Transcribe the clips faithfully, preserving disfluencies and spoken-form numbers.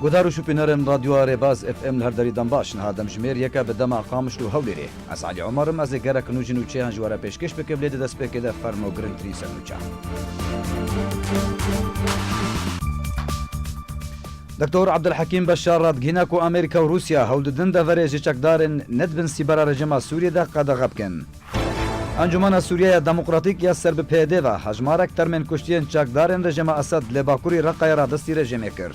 Guhdar û şûpînerên Radyoya Rêbaz F M li her derî dem baş. Niha demjimêr yek e bi dema Qamişlo û Hewlêrê. Ez Elî Omer im, ez ê gerek nû jî nûçeyan ji we re pêşkêş bikim, lê di destpêkê de fermo girîngtirîn sernûçe. Doktor Abdulhekîm Beşar radigihîne ku Amerîka û Rûsya hewl didin deverê ji çekdarên nedibin sîbera rejîma Sûriyê de qedexe bikin. Encûmena Sûriyeya Demokratîk ya ser bi P Y D ve hejmarek termên kuştiyên çekdarên rejîma Esed li bakurî Reqayê radestî rejîmê kir.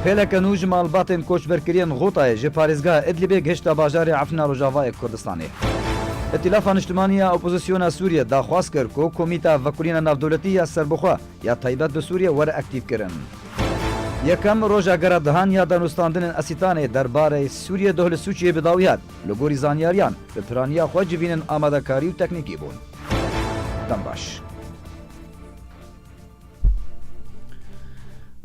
Pêleke nû ji malbatên koçberkiriyên Xûtayê ji parêzgeha Idlibê gihişte bajarê Efrîna Rojavayê Kurdistanê. Îtîlafa Niştimanî ya Opozisyona Sûriye daxwaz kir ku Komîta Vekolîna Navdewletî ya Serbixwe ya taybet bi Sûriye were aktîvkirin. Yekem roja gera dihan ya danûstandinên Esîtanê derbarê Sûriye doh li Sûçiyê bi dawî hat. Li gorî zanyariyan, bi piraniya xwe civînên amadekarî û teknîkî bûn. Dem baş.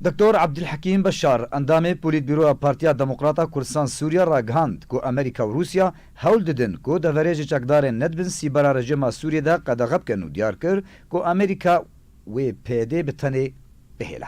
Doktor Abdulhekîm Beşar, endamê Polîtbîroya Partiya Demokrata Kurdistan Sûriye ragihand ku Amerîka û Rûsya hewl didin ku deverê ji çekdarên nedibin sîbera rejîma Sûriyê de qedexe bikin û diyar kir ku Amerîka wê P Y D bi tenê bihêle.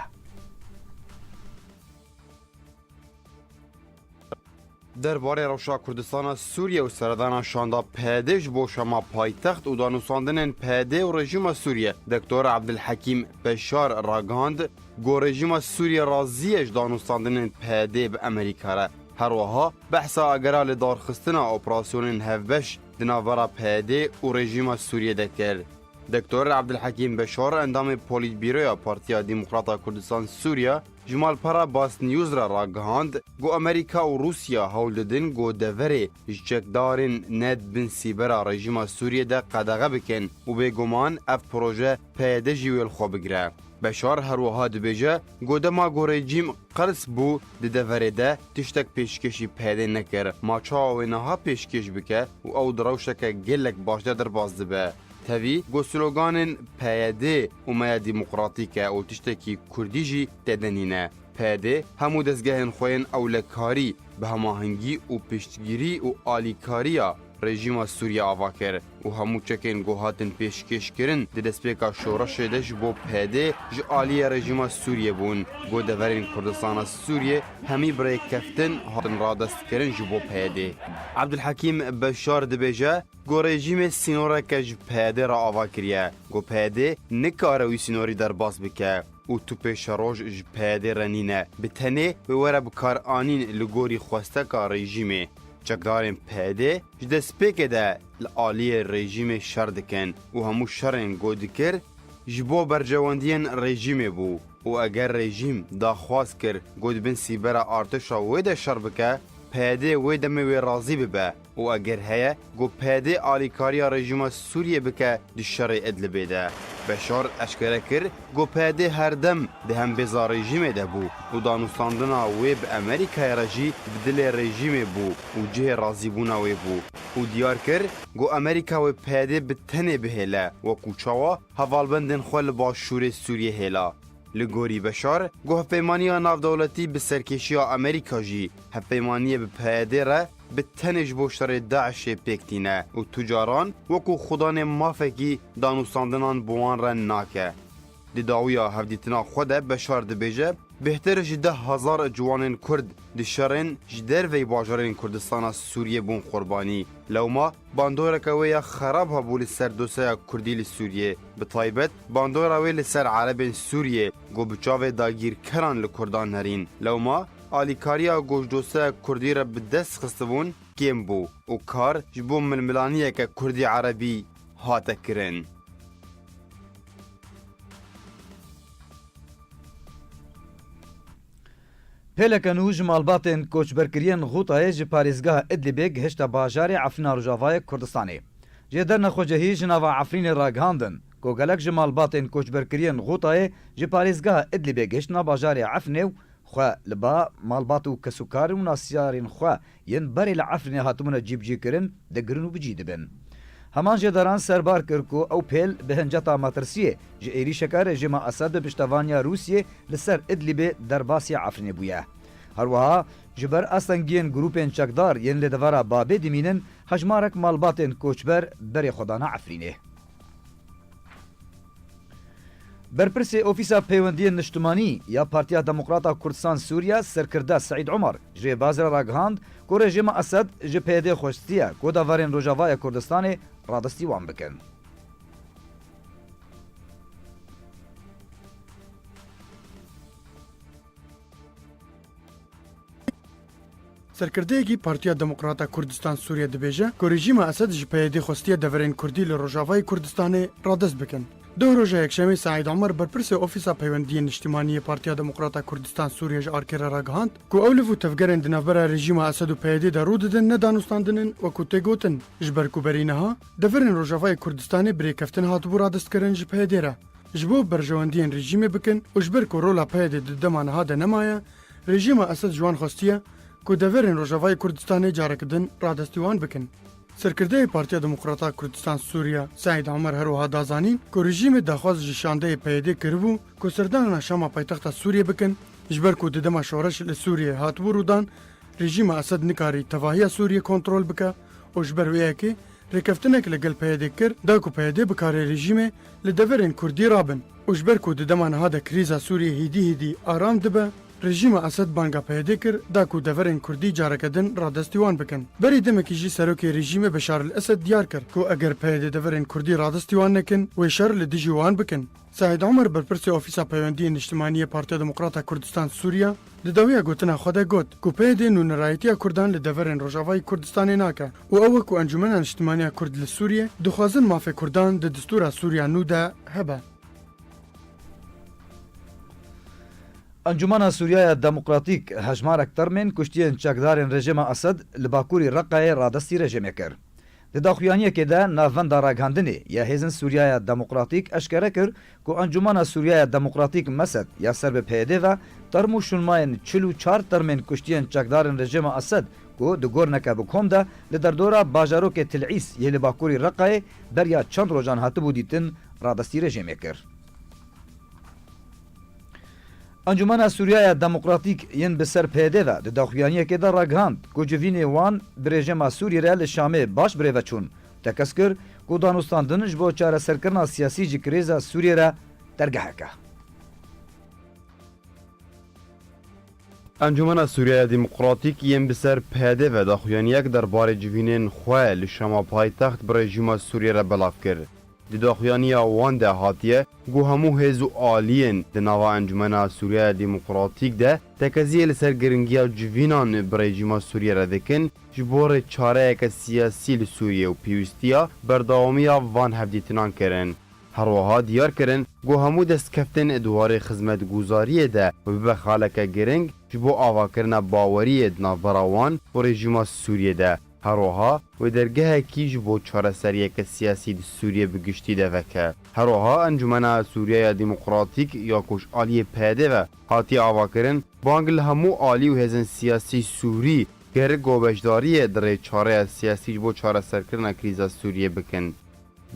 Derbarê rewşa Kurdistana Sûriye û seredana şanda P Y D ji bo şema paytext û danûstandinên P Y D û rejîma Sûriye, Doktor Abdulhekîm Beşar ragihand, ku rejîma Sûriye razî ye ji danûstandinên P Y D bi Amerîka re. Her wiha behsa agera lidarxistina operasyonên hevbeş di navbera P Y D û rejîma Sûriye de kir. Doktor Abdulhekîm Beşar, endamê Polîtbîroya Partiya Demokrata Kurdistan Sûriye, ji malpera Basnews re ragihand, ku Amerîka û Rûsya hewl didin ku deverê ji çekdarên nedibin sîbera rejîma Sûriye de qedexe bikin û bêguman ev proje P Y D jî wê li xwe bigire. Beşar her wiha dibêje, ku dema ku rejîm qirs bû di deverê de tiştek pêşkêşî P Y D nekir, ma çawa wê niha pêşkêş bike û ew di rewşeke gelek baş de derbas dibe. Tevî ku sloganên P Y D û me ya demokratîk e û tiştekî kurdî jî tê de nîne. P Y D hemû dezgehên xwe yên ewlekarî bi hemahengî û piştgirî û alîkariya rejîma Sûriye ava kir û hemû çekên ku hatin pêşkêşkirin di destpêka şoreşê de ji bo P Y D ji aliyê rejîma Sûriye bûn. Ku deverên Kurdistana Sûriye hemî bi rêkeftin hatin radestkirin ji bo P Y D. Abdulhekîm Beşar dibêje, ku rejîmê sînoreke ji P Y D re ava kiriye, ku P Y D nikare wî sînorî derbas bike û tu pêşeroj ji P Y D re nîne, bi tenê wê were bikaranîn li gorî xwesteka rejîmê. Çekdarên P Y D ji destpêkê de li aliyê rejîmê şer dikin û hemû şerên ku dikir ji bo berjewendiyên rejîmê bû. Û eger rejîm daxwaz kir ku di bin sîbera artêşa wê de şer bike, P Y D wê demê wê razî bibe û eger heye ku P Y D alîkariya rejîma Sûriyê bike di şerê Idlibê de. Beşar eşkere kir ku P Y D her dem di hembêza rejîmê de bû û danûstandina wê bi Amerîkayê re jî di dilê rejîmê bû û cihê razîbûna wê bû û diyar kir ku Amerîka wê P Y D bi tenê bihêle, wekû çawa hevalbendên xwe li başûrê Sûriyê hêla. Li gorî Beşar, ku hevpeymaniya navdewletî bi serkêşiya Amerîka jî hevpeymaniyê bi P Y D re bi tenê ji bo şerê DAIŞê pêk tîne û tu caran wekû xudanê mafekî danûstandinan bi wan re nake. Di dawiya hevdîtina xwe de Beşar dibêje, bêhtir ji deh hezar ciwanên Kurd di şerên ji derveyî bajarên Kurdistana Sûriyê bûn qurbanî. Lewma bandoreke wê ya xerab hebû li ser dosyeya Kurdî li Sûriyê. Bi taybet bandora wê li ser Erebên Sûriyê, ku bi çavê dagîrkeran li Kurdan nerîn. Lewma alîkariya ku ji dosyeya Kurdî re bi dest xistibûn kêm bû û kar ji bo milmilaniyeke Kurdî Erebî hate kirin. Pêleke nû ji malbatên koçberkiriyên Xûtayê ji parêzgeha Idlibê gihişte bajarê Efrîna Rojavayê Kurdistanê. Jêdernexwe cihî ji nava Efrînê ragihandin ku gelek ji malbatên koçberkiriyên Xûtayê ji parêzgeha Idlibê gihiştine bajarê Efrînê û xwe li ba malbat û kesûkar û nasiyarên xwe yên berê li Efrînê hatibûne cîbicîkirin, digirin û bi cî dibin. Heman jêderan serbar kir ku ew pêl bi hinceta metirsiyê ji êrîşeke rejîma Esed bi piştevaniya Rûsiyê li ser Idlibê derbasî Efrînê bûye. Her wiha ji ber astengiyên grûpên çekdar yên li devera Babê dimînin, hejmarek malbatên koçber berê xwe dane Efrînê. Berpirsê Ofîsa Peywendiyên Niştimanî ya Partiya Demokrata Kurdistan Sûriye, serkirde Seîd Umar, ji rêbazê re ragihand ku rejîma Esed ji P Y D'ê xwestiye ku deverên Rojavayê Kurdistanê radestî wan bikin. Serkirdeyekî Partiya Demokrata Kurdistan Sûriye dibêje ku rejîma Esed ji P Y D xwestiye deverên Kurdî li Rojavayê Kurdistanê radest bikin. Doh roja Yekşemê Seîd Omer, berpirsê Ofîsa Peywendiyên Niştimanî yê Partiya Demokrata Kurdistan Sûriye ji ARKê re ragihand ku ew liv û tevgerên di navbera rejîma Esed û P Y D de rû didin ne danûstandin in, wekû tê gotin, ji ber ku berî niha deverên Rojavayê Kurdistanê bi rêkeftin hatibû radestkirin ji P Y D re. Ji bo berjewendiyên rejîmê bikin û ji ber ku rola P Y D di dema niha de nemaye, rejîma Esed ji wan xwestiye ku deverên Rojavayê Kurdistanê careke din radestî wan bikin. Serkirdeyê Partiya Demokrata Kurdistan Sûriye Seîd Omer her wiha da zanîn ku rejîmê daxwaz ji şandeyê P Y D kiribû ku serdana Şama paytexta Sûriyê bikin, ji ber ku di dema şoreş li Sûriyê hatibû rûdan, rejîma Esed nikarî tevahiya Sûriyê kontrol bike û ji ber wê yekê rêkeftinek li gel P Y D kir, da ku P Y D bikare rejîmê li deverên Kurdî rabin û ji ber ku di dema niha de krîza Sûriyê hîdî hîdî aram dibe, rejîma Esed banga P Y D kir, da ku deverên Kurdî careke din radestî wan bikin. Berî demekî jî serokê rejîmê Beşar el Esed diyar kir ku eger P Y D deverên Kurdî radestî wan nekin, wê şer li dijî wan bikin. Seîd Omer, berpirsê Ofîsa Peywendiyên Niştimanî yê Partiya Demokrata Kurdistan Sûriye, di dawiya gotina xwe de got ku P Y D nûnerayetiya Kurdan li deverên Rojavayê Kurdistanê nake û ew wekû Encûmena Niştimaniya Kurd li Sûriyê dixwazin mafê Kurdan di distûra Sûriya nû de hebe. Encûmena Sûriyaya Demokratîk hejmarek termên kuştiyên çekdarên rejîma Esed li bakurî Reqayê radestî rejîmê kir. Di daxuyaniyekê de navenda ragihandinê ya Hêzên Sûriyaya Demokratîk eşkere kir ku Encûmena Sûriyaya Demokratîk, MESED, ya ser bi P Y D ve term û şûnmayên çil û çar termên kuştiyên çekdarên rejîma Esed ku di gorneke bi kom de li derdora bajarokê Til Îs yê li bakurî Reqayê beriya çend rojan hatibû dîtin, radestî rejîmê kir. Encûmena Sûriyaya Demokratîk yên bi ser P Y D ve di daxuyaniyekê de ragihand ku civînê wan bi rejîma Sûriyê re li Şamê baş bi rê ve çûn. Tekez kir ku danûstandin ji bo çareserkirina siyasî ji krîza Sûriyê re dergehek e. Encûmena Sûriyaya Demokratîk yên bi ser P Y D ve daxuyaniyek derbarê civînên xwe li Şama paytext bi rejîma Sûriyê re belav kir. Di daxuyaniya wan de hatiye ku hemû hêz û aliyên di nava Encûmena Sûriyaya Demokratîk de tekeziyê li ser giringiya civînan bi rejîma Sûriyê re dikin, ji bo rêçareyeke siyasî li Sûriyê û pêwîstiya berdewamiya van hevdîtinan kirin. Her wiha diyar kirin ku hemû destkeftên di warê xizmetguzariyê de bibe xaleke giring ji bo avakirina baweriyê di navbera wan û rejîma Sûriyê de. Her wiha wê dergehekî ji bo çareseriyeke siyasî di Sûriyê bi giştî de veke. Her wiha Encûmena Sûriyaya Demokratîk ya ku ji aliyê P Y D ve hatiye avakirin, bang li hemû alî û hêzên siyasî Sûrî kir ku beşdariyê di rêçareya siyasî ji bo çareserkirina krîza Sûriyê bikin.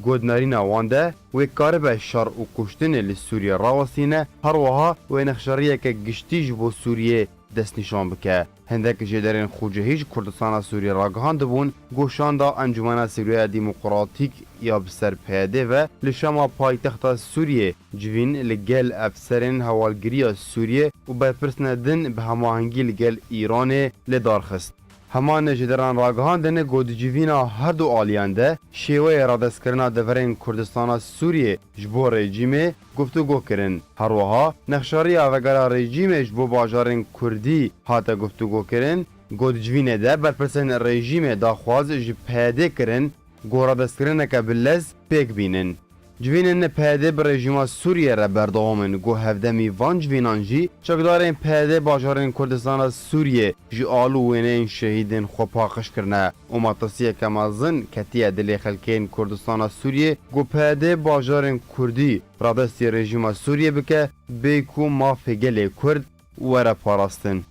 Got, nerîna wan de wê karibe şer û kuştinê li Sûriyê rawestîne, her wiha wê nexşeriyeke giştî ji bo Sûriyê destnîşan bike. Hindek jêderên xucehî ji Kurdistana Sûriyê ragihandibûn, ku şanda Encûmena Sûriya Demokratîk ya bi ser P Y D ve li Şama paytexta Sûriyê civîn li gel efserên hewalgiriya Sûriyê û berpirsên din bi hemahengî li gel Îranê li dar xist. Heman jêderan ragihandin ku di civîna her du aliyan de şêweyê radestkirina deverên Kurdistana Sûriyê ji bo rejîmê guftûgo kirin. Her wiha nexşariya vegera rejîmê ji bo bajarên Kurdî hate guftûgokirin. Ku di civînê de berpirsên rejîmê daxwaz ji P Y D kirin ku radestkirineke bi lez pêk bînin. Civînên P Y D bi rejîma Sûriyê re berdewam in ku hevdemî van civînan jî çekdarên P Y D bajarên Kurdistana Sûriyê ji al û wêneyên şehîdên xwe paqij kirine û metirsiyeke mezin ketiye dilê xelkên Kurdistana Sûriyê ku P Y D bajarên Kurdî radestî rejîma Sûriyê bike, bê ku mafê gelê Kurd were parastin.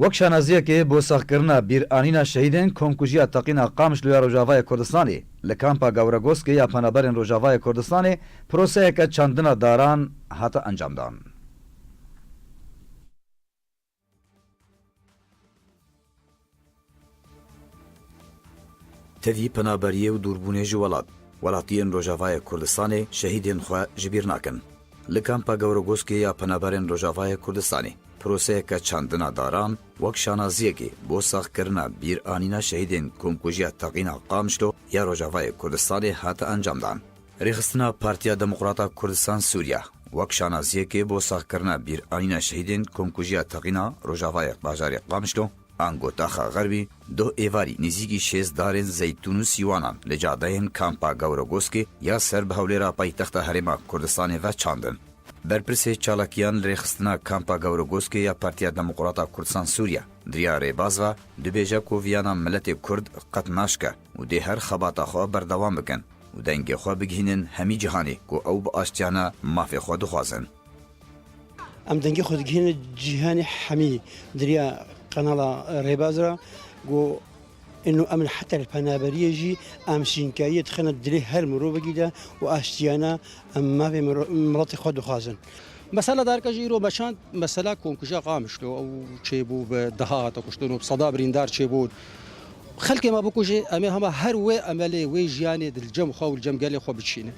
Wek şanaziyekê bo saxkirina bîranîna şehîdên komkujiya teqîna Qamişlo ya Rojavayê Kurdistanê, li kampa Gawregoskê ya Penaberên Rojavayê Kurdistanê proseyeke çandina daran hate encamdan. Tevî penaberiyê û dûrbûnê ji welat. Welatiyên Rojavayê Kurdistanê şehîdên xwe ji bîr nakin. Li Kampa Gewregoskê ya Penaberên Rojavayê Kurdistanê proseyeke çandina daran wek şanaziyekê bo saxkirina bîranîna şehîdên Komkujiya Teqîna Qamişlo ya Rojavayê Kurdistanê hate encamdan. Rêxistina Partiya Demokrata Kurdistan Sûriya wek şanaziyekê bo saxkirina bîranîna şehîdên Komkujiya Teqîna Rojavayê bajarê Qamişlo, ango taxa Xerbî, doh êvarî nêzîkî şêst darên zeytûn û sîwanan li cadeyên Kampa Gewregoskê ya ser bi hewlêra paytexta Herêma Kurdistanê ve çandin. Berpirsê çalakiyan li rêxistina Kampa Gewregoskê ya Partiya Demokrata Kurdistan Sûriya, Diriya Rêbaz ve, dibêje ku viyana miletê Kurd qet naşke û dê her xebata xwe berdewam bikin û dengê xwe bigihînin hemî cîhanê ku ew bi aştiyane mafê xwe dixwazin. Em dengê xwe digihîne cîhanê hemî di riya qenala Rêbaz re, ku ino em heta li penaberiyê jî em şînkariyê dixine dilê her mirovekî de û aştiyane em mafê miro-, miletê xwe dixwazin. Mesela darka jî îro meşand, mesela Komkujiya Qamişlo, ew çêbû bi deha hate kuştin û bi seda birîndar çêbûn. Xelkê me bikuje, em ê hema her wê emelê, wê jiyanê di li cem xwe û li cem gelê xwe biçînin.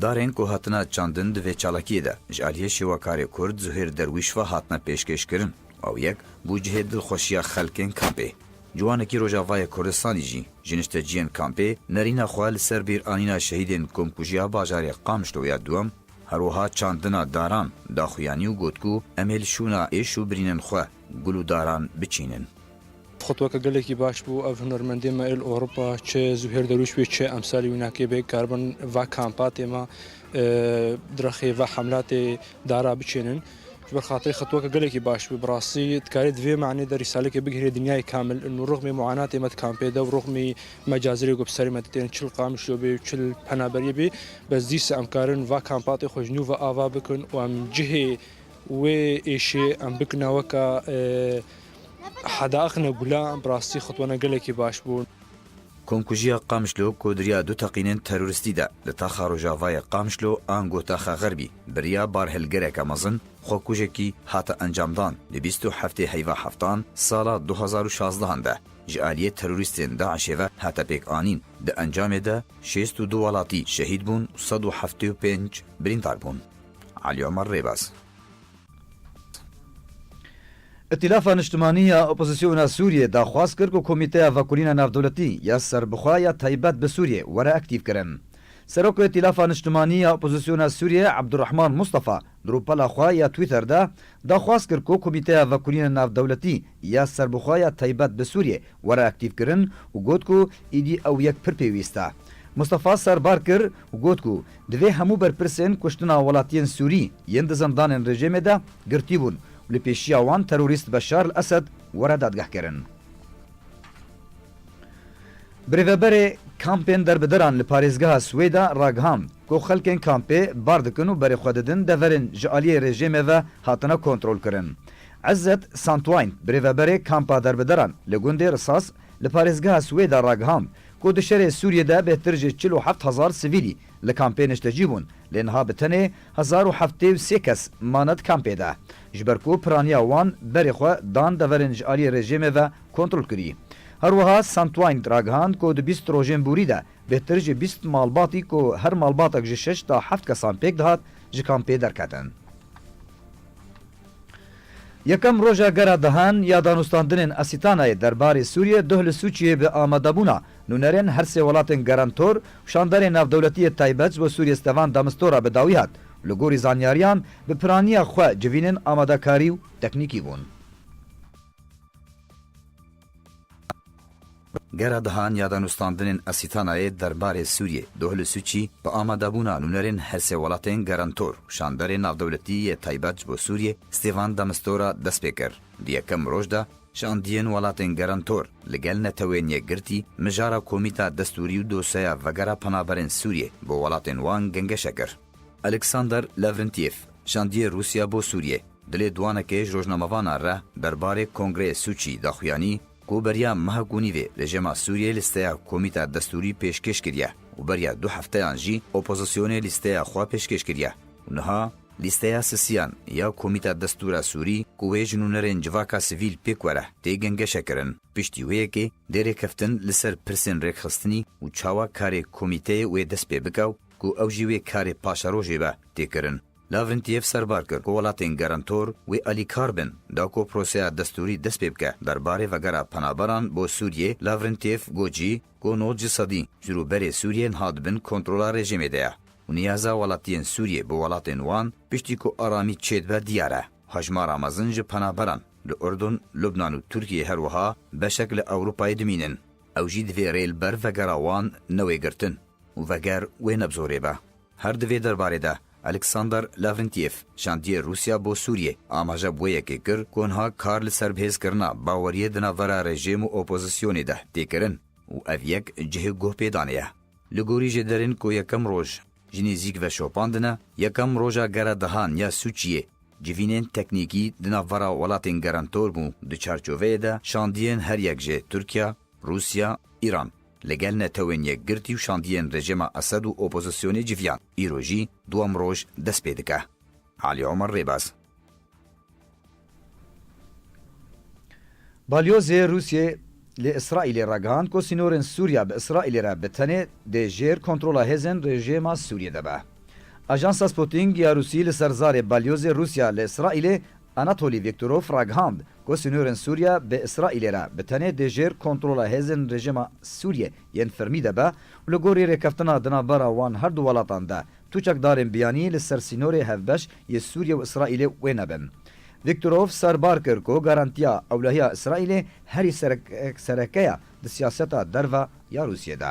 Darên ku hatine çandin di vê çalakiyê de ji aliyê şêwekarê Kurd Zuhêr Derwîş ve hatine pêşkêşkirin. Ew yek bû cihê dilxweşiya xelkên kampê. Ciwanekî Rojavayê Kurdistanî jî ji nişteciyên kampê nerîna xwe li ser bîranîna şehîdên Komkujiya bajarê Qamişlo ya Duwem, her wiha çandina daran daxuyanî û got ku em ê li şûna êş û birînên xwe gul û daran biçînin. Xutweke gelekî baş bû. Ev hunermendê me ê li Ewropa, çi Zuhêr Derwîş bê, çi emsalî wî nakê bê, karibin va kampatê me, e, direxê va hemlatê dara biçênin. Ji ber xatirê xutweke gelekî baş bû. Bi rastî dikarê di vê manê de rîsalekê bigihînê dinyayê kamil. Û rixmê muanatê me di kampê de û rixmê mecazirê ku bi serê me tê tên, çi li Qamişlo bê, çi li penaberiyê bê, bes dîsa em karin va kampatê xwe ji nû ve ava bikin û em cihê wê êşê em bikine weke, e, hedaiqine gulan, bi rastî xutwene gelekî baş bûn. Komkujiya Qamişlo ku di riya du teqînên terorîstî de li taxa rojavayê Qamişlo ango taxa Xerbî bi riya barhilgereke mezin xwekujekî hate encamdan di bîst û heftê heyva heftan sala du hezar û şazdehan de ji aliyê terorîstên DAIŞê ve hate pêkanîn. Di encamê de şêst û du welatî şehîd bûn û sed û heftê û pênc birîndar bûn. Elî Omer Rêbaz. Îtîlafa Niştimanî ya Opozisyona Sûriyê daxwaz kir ku Komîteya Vekolîna Navdewletî ya Serbixwe ya Taybet bi Sûriyê were aktîvkirin. Serokê Îtîlafa Niştimanî ya Opozisyona Sûriyê Ebdurrehman Mustafa di rûpela xwe ya Twitter de daxwaz kir ku Komîteya Vekolîna Navdewletî ya Serbixwe ya Taybet bi Sûriyê were aktîvkirin û got ku îdî ew yek pir pêwîst e. Mustafa serbar kir û got ku divê hemû berpirsên kuştina welatiyên Sûrî yên di zindanên rejîmê de girtî bûn û li pêşiya wan terorîst Beşar el Esed were dadgehkirin. Birêveberê kampên derbideran li parêzgeha Swêda ragihand ku xelkên kampê bar dikin û berê xwe didin deverên ji aliyê rejîmê ve hatine kontrolkirin. Izzet Santwine, birêveberê kampa derbideran li gundê Risas li parêzgeha Swêda ragihand ku di şerê Sûriyê de bêhtir ji çil û heft hezar sivîlî li kampê niştecî bûn, lê niha bi tenê hezar û heftê û sê kes mane di kampê de, ji ber ku piraniya wan berê xwe dan deverên ji aliyê rejîmê ve kontrol kirî. Her wiha Santwine ragihand ku di bîst rojên borî de bêhtir ji bîst malbatî ku her malbatek ji şeş ta heft kesan pêk dihat, ji kampê derketin. Yekem roja gera dehan ya danûstandinên Asîtanayê derbarê Sûriyê duh li Sûçiyê bi amadebûna nûnerên her sê welatên garantor û şandarê navdewletî yê taybet ji bo Sûriyê Stevan de Mistura bi dawî hat. Li gorî zanyariyan, bi piraniya xwe civînên amadekarî û teknîkî bûn. Gera dehan ya danûstandinên Asîtanayê derbarê Sûriyê, duh li Sûçî, bi amadebûna nûnerên her sê welatên garantor û şandarê navdewletî yê taybet ji bo Sûriyê, Stevan de Mistura dest pê kir. Di yekem roj de, şandiyên welatên garantor li gel Netewên Yekgirtî, mijara Komîta Destûrî û dosyeya vegera penaberên Sûriyê bo welatên wan gengeşe kir. Alexander Lavrentiev, şandiyê Rûsya bo Sûriyê, di lêdwanekê ji rojnamevanan re derbarê Kongreyê Sûçî daxuyanî ku beriya mehek û nîvê rejîma Sûriyê lîsteya Komîta Destûrî pêşkêş kiriye û beriya du hefteyan jî opozisyonê lîsteya xwe pêşkêş kiriye û niha Lîsteya sisiyan ya Komîta Destûra Sûrî ku wê ji nûnerên civaka sivîl pêk were, tê gengeşekirin. Piştî wê yekê dê rêkeftin li ser pirsên rêkxistinî û çawa karê komîteyê wê dest pê bike û ku ew jî wê karê paşerojê be, tê kirin. Lavrentiev serbar kir ku welatên garantor wê alîkar bin da ku proseya destûrî dest pê bike. Derbarê vegera penaberan bo Sûriyê, Lavrentiev got jî ku nod ji sedî ji rûberê Sûriyê niha di bin kontrola rejîmê de ye û niyaza welatiyên Sûriyê bi welatên wan piştî ku aramî çêdibe diyar e. Hejmara mezin ji penaberan li Urdun, Lubnan û Tirkiyê her wiha beşek li Ewropayê dimînin. Ew jî divê rê li ber vegera wan newê girtin û veger wê ne bi zorê be. Her di vê derbarê de Alexander Lavrentiev, şandiyê Rûsya bo Sûriyê, amaje bi wê yekê kir ku niha kar li ser bihêzkirina baweriyê di navbera rejîm û opozisyonê de tê kirin û ev yek cihê guhpêdanê ye. Li gorî jêderên ku yekem roj ji nêzîk ve şopandine, yekem roja gera dehan ya Sûçiyê civînên teknîkî di navbera welatên garantor bû. Di çarçoveyê de şandiyên her yek ji Tirkiye, Rûsya, Îran, li gel netewên yekgirtî û şandiyên rejîma Esed û opozisyonê civiyan. Îro jî duwem roj dest pê dike. Alî Omer Rêbaz. Balyozê Rûsiyê li Îsraîlê ragihand ku sînorên Sûriya bi Îsraîlê re bi tenê dê jêr kontrola hêzên rejîma Sûriyê de be. Ajansa Sputnik ya Rûsî li ser zarê balyozê Rûsya li Îsraîlê Anatolî Vîktorov ragihand ku sînorên Sûriya bi Îsraîlê re bi tenê dê jêr kontrola hêzên rejîma Sûriyê yên fermî de be û li gorî rêkeftina di navbera wan her du welatan de tu çekdarên biyanî li ser sînorê hevbeş yê Sûriye û Îsraîlê wê nebin. Vîktorov serbar kir ku garantiya ewlehiya Îsraîlê herî serek-, sereke ye di siyaseta derve ya Rûsiyê de.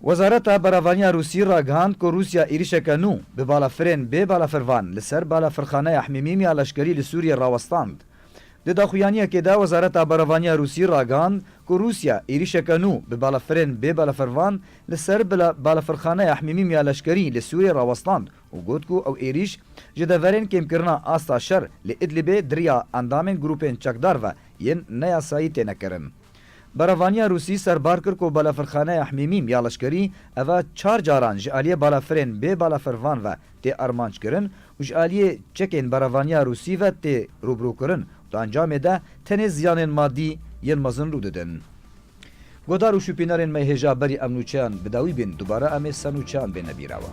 Wezareta Berevaniya Rûsî ragihand ku Rûsya êrîşeke nû bi balafirên bê balafirvan li ser balafirxaneya Hmîmîm ya leşkerî li Sûriyê rawestand. Di daxuyaniyekê de Wezareta Berevaniya Rûsî ragihand ku Rûsya êrîşeke nû bi balafirên bê balafirvan li ser bila-, balafirxaneya Hmîmîm ya leşkerî li Sûriyê rawestand û got ku ew êrîş ji deverên kêmkirina asta şer li Idlibê di riya endamên grûpên çekdar ve yên neyasayî têne kirin. Berevaniya Rûsî serbar kir ku balafirxaneya Hmîmîm ya leşkerî eva çar caran ji aliyê balafirên bê balafirvan ve tê armanckirin û ji aliyê çekên berevaniya Rûsî ve tê rûbirûkirin û di encamê de tenê ziyanên madî yên mezin rû didin. Godar û şûpînerên me hêja berî em nûçeyan bi dawî bên, dubare em ê ser nûçeyan bêne bîrewa.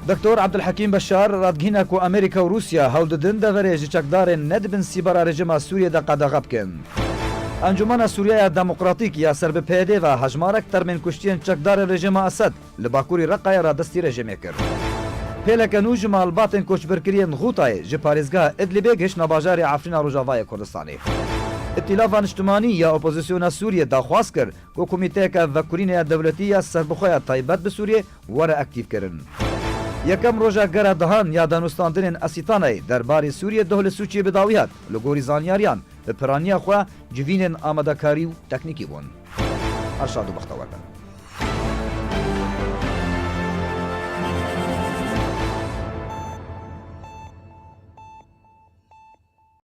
Doktor Abdulhekîm Beşar radigihîne ku Amerîka û Rûsya hewl didin deverê ji çekdarên ne di bin sîbara rejîma Sûriyê de qedexe bikin. Encûmena Sûriyeya Demokratîk ya ser bi P Y D ve hejmarek termên kuştiyên çekdarên rejîma Esed li bakurî Reqayê radestî rejîmê kir. Pêleke nû ji malbatên koçberkiriyên Xûtayê ji parêzgeha Idlibê gihiştine bajarê Efrîna Rojavayê Kurdistanê. Îtîlafa Niştimanî ya Opozisyona Sûriyê daxwaz kir ku komîteyeke vekurînê ya dewletî ya serbixwe ya taybet bi Sûriyê were aktîvkirin. Yekem roja gera dehan ya danûstandinên Esîtanayê derbarê Sûriyê doh li Sûçiyê bi dawî hat. Li gorî zanyariyan, bi piraniya xwe civînên amadekarî û teknîkî bûn. Her şad û bextewar bin.